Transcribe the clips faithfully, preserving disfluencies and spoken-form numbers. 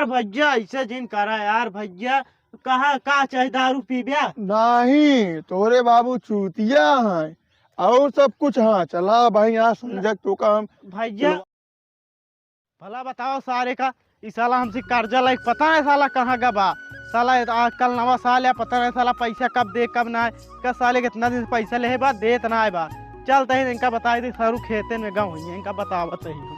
भैया, ऐसे जिन करा यार भैया, कहा का चाहे, दारू पीब्या? नहीं, तोरे बाबू चूतिया हैं और सब कुछ। हाँ, चला भाई, आज संजय तो काम भैया। भला बताओ सारे का, ई साला हमसे कर्जा लाइक पता नहीं साला कहाँ गबा। साला ये आजकल नवा साल है, पता नहीं साला पैसा कब दे कब ना आए। का साले कितना दिन से पैसा लेहे बा, देत ना आए बा। चलते ही इनका बताई दी, सारू खेते में गाँव हुई है, इनका बतावत ही हम।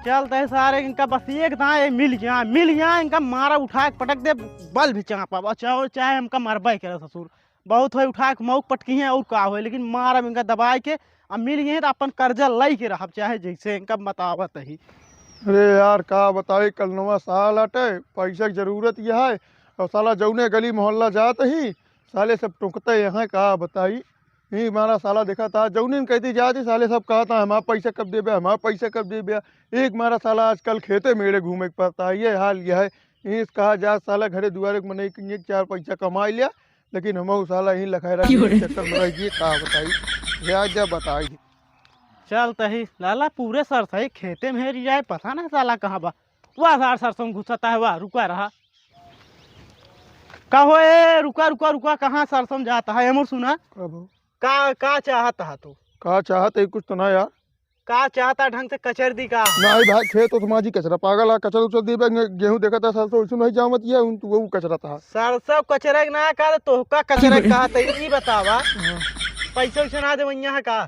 चलते ही सारे इनका बस एक दाएँ मिल गया, मिल गया, इनका मारा उठा के पटक दे, बल भी चाँपा, बचाओ चाहे हमका मरबे करे ससुर। बहुत होई उठा के मौक पटकी हैं और का होई, लेकिन मारब इनका दबाई के, अब मिल गए हैं तो अपन कर्जा लई के रहब, चाहे जैसे इनका बतावत ही। अरे यार, का बताई, कल नवा साल आटे, पैसा के जरूरत यह है, और साला जौने गली मोहल्ला जात ही, साले सब टोकते यहाँ, का बताई। यही मारा साला देखा था, जौने कहती जाती, साले सब कहा था, "हमारा पैसा कब देबे, हमारा पैसा कब देबे।" एक मारा साला आजकल खेते मेड़े घूमे के पड़ता है, ये हाल यह है। यही से कहा जा, साला घरे दुआरे के मनई के चार पैसा कमाई लिया, लेकिन हम साला यहीं लखाए रह क्यों रे? चक्कर में रह गए, का बताई, ब्याज जा बताई। चल तही लाला, पूरे सरसई खेते में हेरी जाए, पता नहीं साला कहाँ बा। वाह सार सरसों में घुसता है, वाह, रुका रहा। का हो ए, रुका, रुका, रुका, कहाँ सरसों में जाता है, एमर सुना? का भो? का, का चाहत है तू? का चाहत है, कुछ तो ना यार। का चाहता ढंग से कचर दी का? नहीं भाई, खेत तो तुम्हारी कचरा पागल है, कचर उचर दी बे, गे-, गेहूं देखा था, सरसों वैसे नहीं जामत ये, उन, तू वो कचरा था। सरसों कचरा के ना का, तो का कचरा का था, ई बतावा। हाँ। पैसा वैसे ना देवैया है का?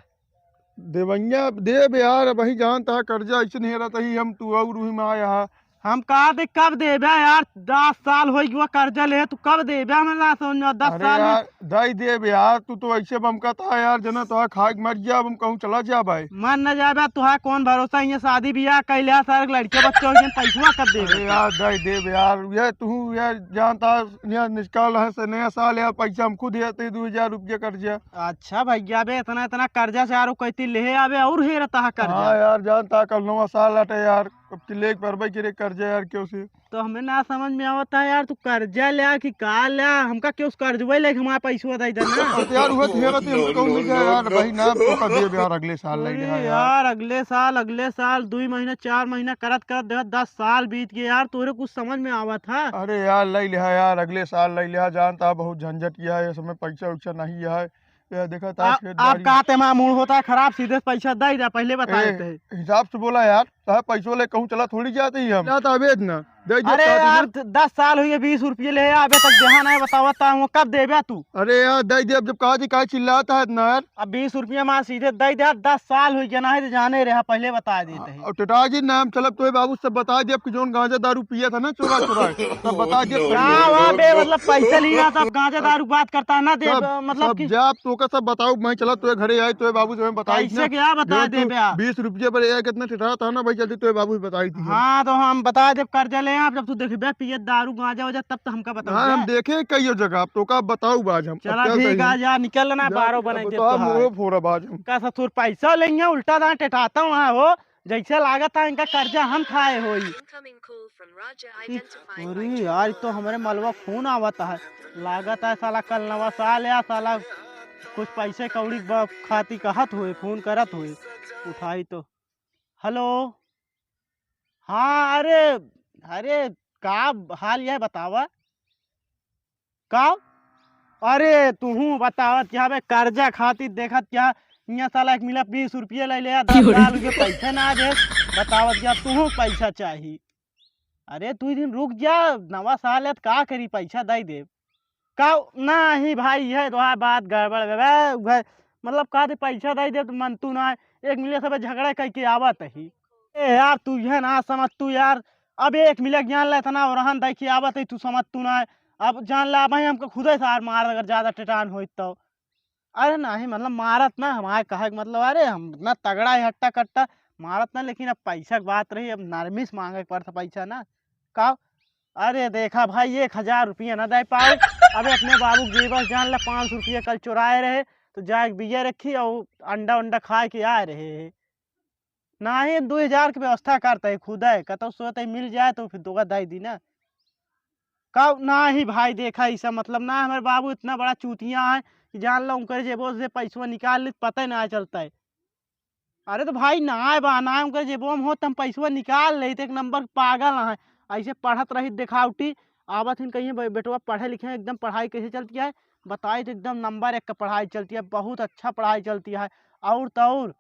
देवैया देब यार, वही जानता है, कर्जा ऐसे नहीं रहता ही, हम तू और रूही में आया है। हम कहा दे कब देबे यार, दस साल हो गया कर्जा ले, तू कब देबे? हमें ना समझ में, दस अरे साल में। यार, दई देब यार, तू तो ऐसे बम कहता है यार, जना तो खाए के मर गया, हम कहूँ चला जा भाई। मर न जाबे, तुहार कौन भरोसा, ये शादी ब्याह कैले सारे लड़के बच्चे हो गए, पैसवा कब देबे? अरे यार, दई देब यार, ये तू यार जानता है, ये निष्काल है से नया साल यार, पैसा हम खुद हेरते दो हजार रुपया कर्जा। अच्छा भैया बे, इतना, इतना कर्जा से आरो कहती ले आवे और हेरता है कर्जा। हाँ यार, जानता है कल नवा साल आटे यार, अब कि लेके परबे करे कर्जा यार, क्यों से? तो हमें ना समझ में आवता है यार, तू कर्जा ल्या कि का ल्या? हमका क्यों उस कर्जवे लेके हमारा पैसवा दे देना? अब तो यार, उहे तो हेरत ही हमको कहूँ मिल जाए यार, भाई ना, तो कर दिए यार, अगले साल ले अरे लिहा यार। यार, अगले साल, अगले साल, दुई महीना, चार महीना करत करत देखत दस साल बीत गए यार, तोरे कुछ समझ में आवत है? अरे यार, ले लिहा यार, अगले साल ले लिहा, जानता है बहुत झंझट किया है, इस समय पैसा वैसा नहीं है, ये देखा था आ, खेत आप बाड़ी। का ते मा मूड होता है खराब, सीधे पैसा दे दे, पहले बता ए, देते हैं। हिसाब से बोला यार, तो है पैसों ले कहूँ चला थोड़ी जाते ही हम। ना तो अबे इतना, दे दे अरे तो यार, दिन। द-, दस साल हुई है, बीस रुपये ले आबे तक देहा नहीं, बतावा ता हूँ, कब देबे तू? अरे यार, दे दे, अब जब कहा थी, काहे चिल्लाता है इतना यार? अब बीस रुपये मार सीधे दे दे, दस साल हुई गया, नहीं तो जाने रहा, पहले बता देते हैं। और टेटा जी नाम चलब तो बाबू सब बता दे, अब कि जोन गांजा दारू पिया था ना चोरा चोरा, सब बता दे। का हुआ बे, मतलब पैसा ली रहा था, अब गांजा दारू बात करता है ना दे, सब, मतलब सब कि जाब तोका सब बताऊ, मैं चला तोरे घरे आई, तोरे बाबू से मैं बताई कैसे ना। क्या बता जब दे तू बे आप? बीस रुपये पर एक इतना टिटरा था ना भाई, जल्दी तोरे बाबू से बताई थी हम। हाँ, तो हम बता देब कर्जा ले आप, जब तू देखबे पियत दारू गांजा वाजा तब तो हमका बताऊ हाँ, बे। हम देखे कईयो जगह, अब तोका बताऊ बाज हम। अब चला क्या ठीक कही? आ जा, निकल ना जा, बारो अब बने तो देब हम तोहार। मुंह फोड़ा बाज हम। का ससुर पैसा लेंगे, उल्टा दांत टेटाता वहाँ हो, जैसे लागत है इनका कर्जा हम खाए होई। Incoming call from Raja ई, identified by अरे यार, ई तो हमरे मलवा फोन आवत है। लागत है साला कल नवा साल या साला कुछ पैसे कौड़ी ब-, खाती कहत होए, फोन करत होए। उठाई तो। हेलो। हाँ, अरे, अरे, का हाल यह बतावा? का? अरे, तुहूँ बतावत क्या बे, कर्जा खातिर देखत क्या, इहाँ साला एक मिला बीस रुपये ले ले, दस साल के पैसे ना दे, बतावत क्या तुहूँ पैसा चाही। अरे, तू दिन रुक जा, नवा साल है, त का करी, पैसा दे दे। का? नाही भाई, यह तो है बात गड़बड़ बे, बे, उहे, मतलब, का दे पैसा दे दे, तो मन तू ना, एक मिले सब झगड़ा करके आवत ही। ए यार, तू यह ना समझ, तू यार, अब एक मिले ज्ञान ले इतना और रहन दे के आवत ही, तू समझ तू ना। अब जान ला, भाई, हमको खुदे सार मार, अगर ज्यादा टेटान होई तो। अरे नहीं, मतलब, मारत ना, हमारे कहे के मतलब, अरे हम इतना तगड़ा है हट्टा कट्टा, मारत ना, लेकिन अब पैसा के बात रही, अब नरमी से मांगे के पड़ता पैसा ना। का? अरे देखा भाई, एक हजार रुपया ना दे पाओ। अबे अपने बाबू के जेबस जान ला, पाँच सौ रुपया कल चुराए रहे, तो जाए के बिया रखी और अंडा उंडा खाए के आए रहे। नाही, दो हजार के व्यवस्था करता है खुद है, कतौ सोते मिल जाए तो फिर दोगा दे दी ना। का? नाही भाई, देखा, ऐसा मतलब ना, हमारे बाबू इतना बड़ा चूतिया है कि जान लो, उनकर जेबो से पैसवा निकाल ले, पता ही ना चलता है। अरे तो भाई, ना बा, ना उनकर जेबो में हो, तो हम पैसवा निकाल लेते, एक नंबर के पागल है। ऐसे पढ़त रही देखावटी, आवत हिन कहिए, "बे-, बेटवा पढ़े लिखे हैं, एकदम पढ़ाई कैसे चलती है?" बताई तो एकदम नंबर एक का पढ़ाई चलती है, बहुत अच्छा पढ़ाई चलती है। और तो और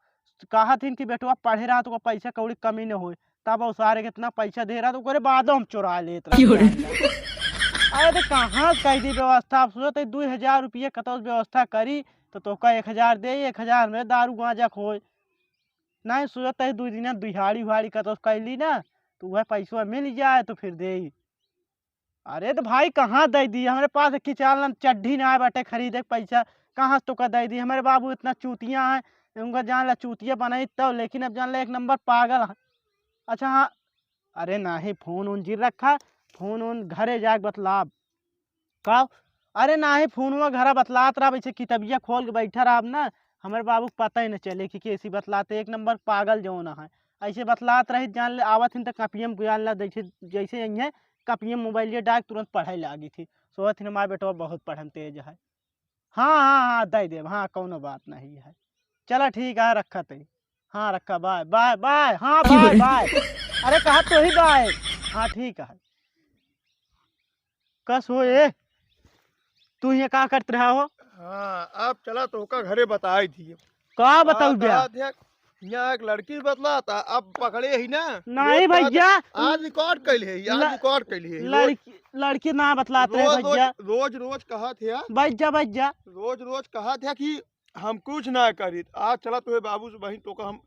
कहत हिन कि बेटवा पढ़े रहा तो ओकर पैसा कौड़ी कमी न होए, तब वो सारे कितना पैसा दे रहा तो ओकरे बादो हम चोरा लेत रहे। अरे तो कहाँ से कह दी व्यवस्था? आप सोचत है दू हजार रुपये कतौ से व्यवस्था करी तो तोका एक हजार दे, एक हजार में दारू गांजा खोए। नहीं सोचत है दू दिन दिहाड़ी उहाड़ी कतौ से कैली ना तो वह पैसवा मिल जाए तो फिर दे। अरे तो भाई कहाँ दे दी, हमरे पास एक चाल ना चड्ढी ना आए बाटे खरीदे के पैसा, कहाँ से तोका दे दी? हमरे बाबू इतना चूतिया है, उनका जान ला चूतिया बनाई तब, लेकिन अब जान ला एक नंबर पागल है। अच्छा हाँ, अरे नाही फोन उन जिर रखा, फोन उन घरे जाके बतलाब। का? अरे नाही फोनवा घरा बतलात रहा, ऐसे कितबिया खोल के बैठा रहा ना, हमरे बाबू के पता ही न चले कि कैसी बतलाते, एक नंबर पागल जौन है। ऐसे बतलात रही जान ले, आवत हिन त कपियम जान ला जैसे, जैसे यही है कपियम मोबाइल ये डाक तुरंत पढ़े लागी थी। सोचत हिन हमार बेटवा बहुत पढ़े में तेज है। हाँ हाँ हाँ दे देब, हाँ कौनो बात नहीं है। चला ठीक है रखत है। हाँ रखा, बाय बाय बाय। हाँ बाय बाय। अरे कहा तो ही बाय। हाँ ठीक है। कस हो ए, तू ये का करत रहा हो? हाँ, अब चला तोहका घरे बताई दिए। का बताऊ बे? यहाँ एक लड़की बतला था, अब पकड़े ही ना। नहीं भैया। आज रिकॉर्ड कैले है, आज रिकॉर्ड कैले है। लड़की, लड़की ना बतलात रहे भैया। रोज रोज कहा थे। बैठ जा, बैठ जा। रोज रोज कहा थे कि हम कुछ ना करी। आज चला तोहे बाबू से बहिन तोका हम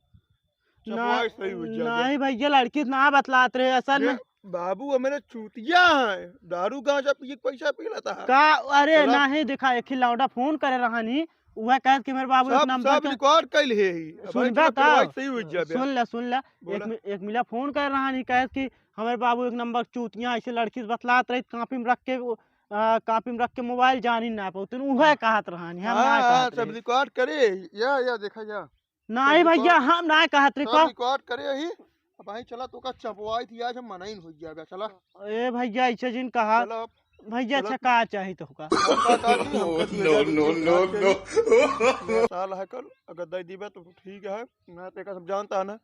चपवाई सही हो जा। नहीं भैया, लड़की ना बतलात रहे असल में। बाबू हमारे चूतिया है, दारू गांजा पी के पैसा पी लेता है। का? अरे नहीं देखा, एक ही लौंडा फोन करे रहनी, वह कहत कि मेरे बाबू एक नंबर सब रिकॉर्ड कैल है ही। सुन बे तो, सही हो जा बे। सुन ले, सुन ले। एक मि-, एक मिला फोन करे रहनी, कहत कि हमारे बाबू एक नंबर चूतिया, ऐसे लड़की से बतलात रही, कॉपी में रख के वो, आ, कॉपी में रख के मोबाइल जानी ना पाते, वह कहत रहनी, हम ना हाँ, कहत सब रिकॉर्ड करे। या या देखा जा। नहीं भैया, हम ना कहत रहे सब को। रिकॉर्ड करे ही। अब भाई चला तोका चपवाई थी आज, हम मनाइन हो गया बे, चला। ए भैया, ऐसे जिन कहा। चला। भैया, चला। अच्छा का चाही तोहका? No, no, no, no। साल है कल, अगर दे दीबे तो ठीक है, मैं तो एका सब जानता है ना,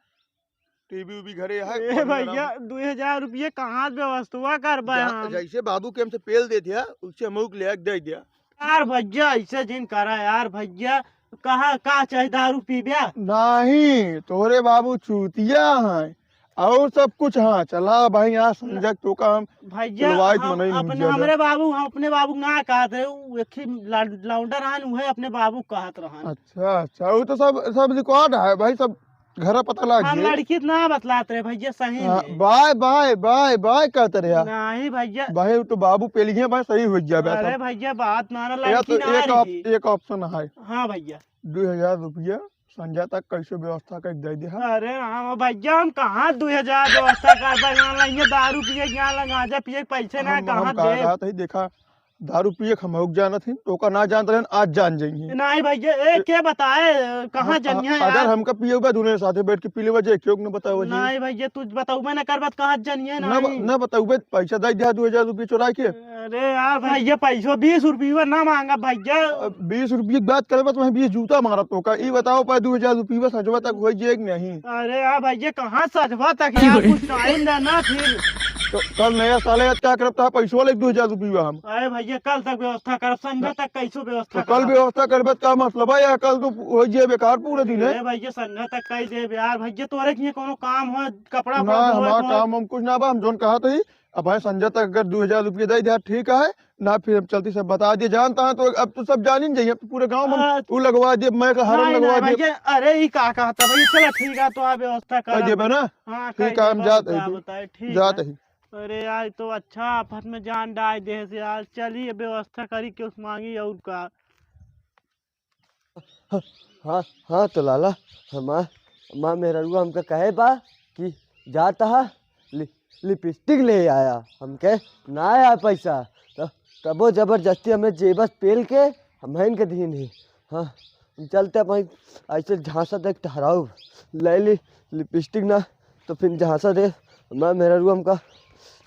टीवी उवी घरे है, ए बढ़िया भैया, रहा। दू हजार रुपये कहाँ से व्यवस्था करबे हम? जैसे बाबू के हमसे पेल दे दिया, उससे मऊक ले दे दिया। यार भैया, ऐसे जिन करा यार भैया, कहा का चाहे दारू पीब्या? नहीं, तोहरे बाबू चूतिया हैं और सब कुछ। हाँ, चला भाई, यहाँ संजय तोका हम भैया, पिलवाइत हम मनई अपने, हमरे बाबू, हम अपने बाबू ना कहत रहे, उ एक ही ला-, लौंडा रहन, उहे अपने बाबू कहत रहन। अच्छा, अच्छा, वो तो सब, सब रिकॉर्ड है भाई, सब घर पता लग हम गए। लड़की ना बतलात रहे भैया, सही हाँ, में। बाय, बाय, बाय, बाय कहते रहे। नहीं भैया। भाई, वो तो बाबू पेलिए भाई, सही हो गया भाई अरे सब। भैया, बात माना, या लड़की तो ना एक रही। Op-, एक ऑप्शन है। हाँ भैया। दो हजार रुपया संजय तक कैसे व्यवस्था कर दे दे है। अरे हाँ भैया, हम कहाँ दो हजार व्यवस्था कर पाए? यहाँ लगे दारू पिए, यहाँ लगे गांजा पिए, पैसे ना हम, कहाँ हम कहा दे? कहा था, देखा, दारू पिए के हम हउक जानत ही, ओका ना जानत रहन, आज जान जाइए। नहीं भैया, ए, के बताए, कहाँ हम, जनिए अगर यार? हमका पिए बा, दुने साथे बैठ के पी लेबा जे, क्यों न बताओ जी? नहीं भैया, तू बताऊबे ना करबत, कहाँ जनिए ना ब-, नहीं? ना बताऊबे, पैसा दे दिया दो हजार रुपये चुरा के। अरे यार भैया, पैसो बीस रुपये ना मांगा भैया। अब बीस रुपये की बात करबा, तो मैं बीस जूता मारत तो का, ई बताओ, पाए दो हजार रुपये सजवा तक हो जाए कि नहीं? अरे यार भैया, कहाँ सजवा तक यार, कुछ टाइम देना फिर। तो कल नया साल है, क्या करब, ता पैसो ले दो हजार रुपया हम। अरे भैया, कल तक व्यवस्था करब, संझा तक कैसो व्यवस्था तो कल करब। व्यवस्था करबे, का मतलब है यार, कल तो हो जाए बेकार पूरे दिन है। अरे भैया, संझा तक कई देब यार। भैया, तोरे के कोनो काम हो, कपड़ा ना, उपड़ा धोए हमारा के हो। काम हम कुछ ना बा, हम जोन कहा तो ही, अब भाई संझा तक अगर दो हजार रुपये दे दिया, ठीक है, ना फिर हम चलती सब बता दिए, जानता है तो अब तो सब जान ही जाइए, अब तो पूरे गाँव में हाँ। तू लगवा दिए, मैं का हरन नहीं, लगवा नहीं, दिए। भैया, अरे, ई का कहता भैया, चला ठीक है, तो आप व्यवस्था कर कर। देबे ना? हाँ, ठीक कर है, हम देबे, जात का ही, बताए, ठीक जात है। ही। अरे यार, ई तो अच्छा आफत में जान डाल दे से यार। चलिए, व्यवस्था करी के उस मांगी और का। हाँ, हाँ, तो लाला, हमार, हमार मेहररुआ हमका कहे बा कि जात हा लि-, लिपस्टिक ले आया। हमके ना आया पैसा, त-, तबो जबरदस्ती हमें जेबस पेल के हम इनके दीन ही। हाँ, हम चलते भाई, ऐसे झांसा देख टहराऊ, ले ली लिपस्टिक ना, तो फिर झांसा दे, मैं मेहररुआ हमका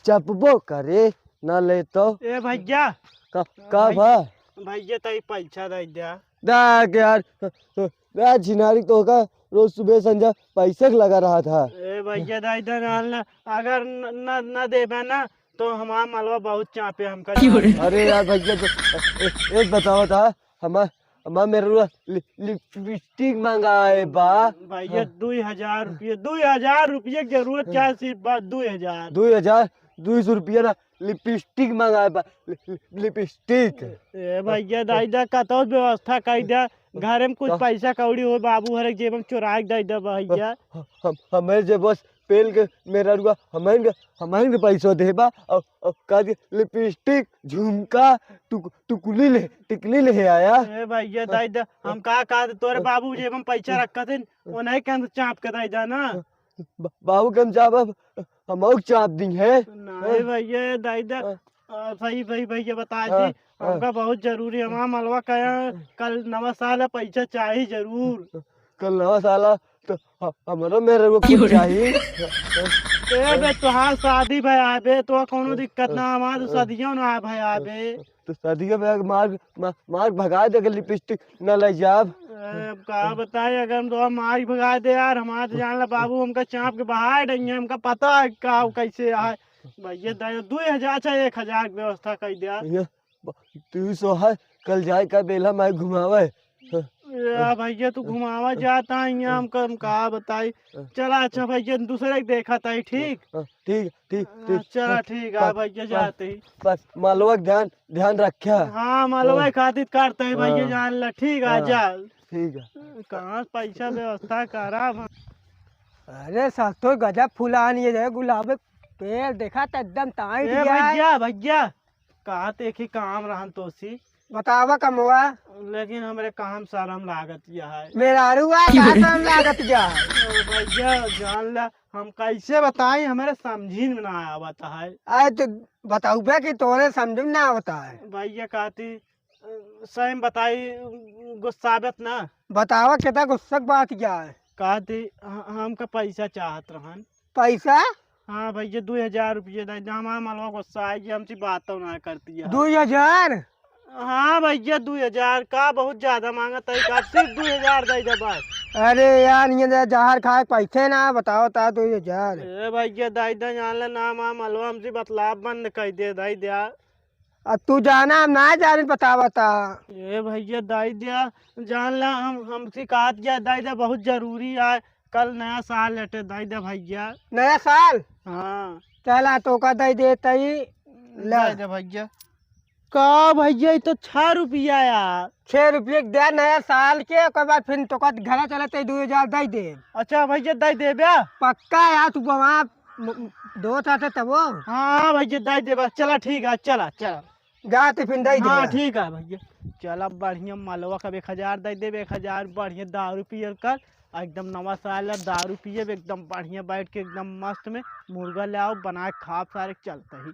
चपबो करे, ना ले तो। ए भैया। का, का भैया, भा? भैया, तई पैसा दे द्या। देख यार, यार झिनारी तोहका रोज सुबह संझा पैसे के लगा रहा था। ए भैया, दाई दा ना, ना, अगर न, न, न देबे ना, तो हमार मलवा बहुत चापे हमका। अरे यार भैया, तो ए-, एक बतावा था, हमार, हमार मेहरुआ लि-, लिपस्टिक मंगाए बा। भैया, हाँ। दुई हजार रुपये, दुई हजार रुपये के जरूरत, हाँ। चाहे सिर्फ बा दुई हजार। दुई हजार, दुई सौ रुपया ना, लिपस्टिक मंगाए बा, लि-, लि-, लिपस्टिक। ए भैया, दाई दा कतौ व्यवस्था कइ द्या, घरे में कुछ हाँ। पैसा कौड़ी हो, बाबू हरे जेब में चोराइ के दइ द्या भैया। हम, हम, हमें जे बस पेल के मेहरुआ, हमें के, हमें के पैसा देबा, और, और कह दे लिपस्टिक, झुमका, टुक-, टुकुली ले, टिकली ले आया। ए भैया, दाई दा, हम का, का तोरे बाबू जेब में पैसा रखा थे, वो नहीं कहते चाप के दाई दा ना। बा-, बाबू के हम चाप, अब हम और चाप दी है। नहीं हाँ। भैया, दाई दा, हाँ। आ, सही, सही भैया बता हाँ, दी, हाँ। हमका बहुत जरूरी है, हमार मलवा कया हाँ। कल नवा साल है, पैसा चाही जरूर। कल नवा साल है, तो ह-, हमरो मेहरुआ कुछ चाहिए। ए बे, तोहार शादी भया बे, तो कौनो दिक्कत ना, हमार तो शादियों ना भया बे। तो शादियों में मार, मा-, मार भगा दे के लिपस्टिक ना ले जाब। ए, अब का बताई, अगर हम तो मार भगा दे यार, हमार तो जान ला बाबू हमका चाप के बाहर डंगे, हमका पता है का कैसे आए। भैया, दे, दुई हजार चाहे एक हजार के व्यवस्था कइ द्या। भैया, ब-, तू सो है, कल जाए का बेला मैं घुमावे। हाँ। या भैया, तू घुमावा जाता है, यहाँ हम, हम का बताई। हाँ। चला, अच्छा भैया, दूसरे के देखा था, ठीक? हाँ, ठीक, ठीक, हाँ, ठीक। चला, हाँ, ठीक है बस, भैया, बस, जाते ही। बस, मलवा के ध्यान, ध्यान रख्या। हाँ, मलवा हाँ। खातिर करते हैं भैया, हाँ। जान ला, ठीक है, हाँ, जा। ठीक है। कहाँ से पैसा व्यवस्था करा हम? अरे, ससुर गजब फुलान ये है, गुलाब के पेड़ देखा त एकदम टाइट ए गया है। भैया, भैया, कहा ते एक ही काम रहन तोसी। बतावा कमवा। लेकिन हमरे काम शर्म लागत या है। मेहरारू आ, का शर्म लागत या है? ओ भैया, जान ला, हम कैसे बताई, हमरे समझी में ना आवत है। अरे तो बताउबे कि तोरे समझ में ना आवत है। भैया कहती, अ, सही में बताई, गुस्साबत ना। बतावा कितना गुस्सा के बात क्या है? कहती, ह-, हमका पैसा चाहत रहन। पैसा? हाँ भैया, दुई हजार रुपये दे दे, हमार मलवा गुस्सा है कि हमसे बात तो ना करती है। दुई हजार? हाँ भैया, दुई हजार का बहुत ज्यादा मांगत है, का सिर्फ दुई हजार दे दे बस। अरे यार, ये दे जहर खाए पैसे ना बतावा ता दुई हजार। ए भैया, दे दे, जान ले ना, हमार मलवा हमसे बतलाव बंद कर दे, दे दे। अब तू जाना, हम ना जाने बतावा ता। ए भैया, दे दे, जान ले हम, हमसे कहत गया, दे दे, बहुत जरूरी है, कल नया साल हटे, दे दे भैया। नया साल? हाँ। चला, तोका दे देता ही। ले। दे दे भैया। का भैया, ई तो छह रुपया यार। छह रुपया के दे नया साल के, ओकर बाद फिर तोका घरे चलते दुई हजार दे दे। अच्छा भैया, दे देबे? पक्का यार, तू वहाँ म-, म-, दो था तबो। हाँ भैया, दे देबे। चला ठीक है, चला, चला। जा तो फिर दे हाँ, देबे। ठीक है भैया। चला बढ़िया मलवा का एक हजार दे देबे, एक हजार बढ़िया दारू पियल कर, एकदम नवा साल है, दारू पियब एकदम बढ़िया बैठ के एकदम मस्त में, मुर्गा ले आओ बना के खाब सारे, चलते ही।